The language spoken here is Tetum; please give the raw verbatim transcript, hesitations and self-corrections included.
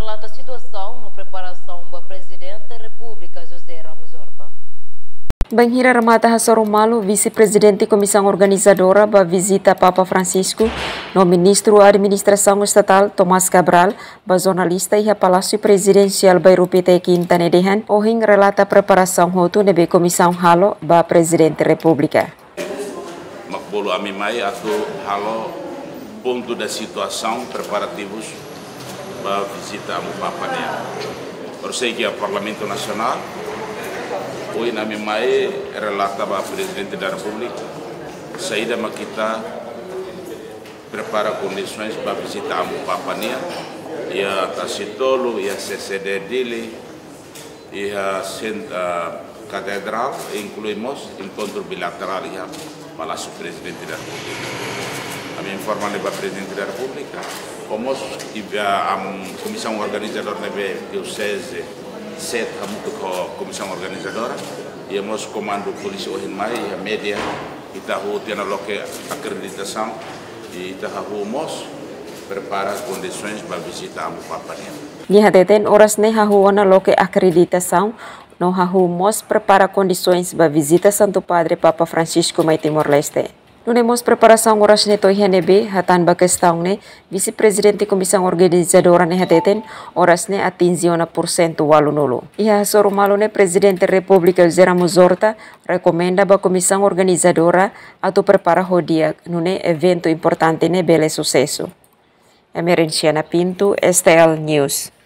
Relata situasaun no preparasaun ba Prezidente Repúblika José Ramos Horta. Bainhira remata hasoru malu Vise-Prezidente Komisaun Organizadora ba vizita Papa Francisco no Ministru Administrasaun Estatál Tomás Cabral ba jornalista iha Palásiu Prezidensiál Bairru Pité Kinta ne'e dehan, ohin relata preparasaun hotu ne'ebé komisaun halo ba Prezidente Repúblika. Mak bolu ami mai atu halo pontu da situasaun preparativus ba vizita Amu Papa nian. Orsida iha Parlamentu Nasionál, ohin ami mai relata ba Prezidente da Repúblika saida mak ita prepara kondisoens ba vizita Amu Papa nian, iha Tasitolu, iha C C D Dili, iha sen-, ah, Katedrál, inklui mós enkontru bilaterál iha Palásiu Prezidente da Repúblika. Ami informa ba Prezidente da Repúblika, ho mós iha, am, komisaun organizadora ne'ebé dioseze sede hamutuk ho komisaun organizadora, iha mós komandu polísia ohin mai, iha média, ita hahú tiha ona loke akreditasaun, i ita hahú mós prepara kondisoens ba vizita Amu Papa nian. Nia hateten oras ne'e hahú ona loke akreditasaun, no hahú mós prepara kondisoens ba vizita Santu Padre Papa Francisco mai Timor-Leste. Nune'e mós preparasaun oras ne'e to'o iha ne'ebé, hatán ba kestaun ne'e, Vise-Prezidente Komisaun Organizadora ne'e hateten, oras ne'e atinje ona pursentu ualunulu. Iha hasoru malu ne'e Prezidente Repúblika José Ramos Horta rekomenda ba komisaun organizadora atu prepara ho di'ak, nune'e eventu importante ne'e bele susesu. Emerenciana Pinto, S T L News.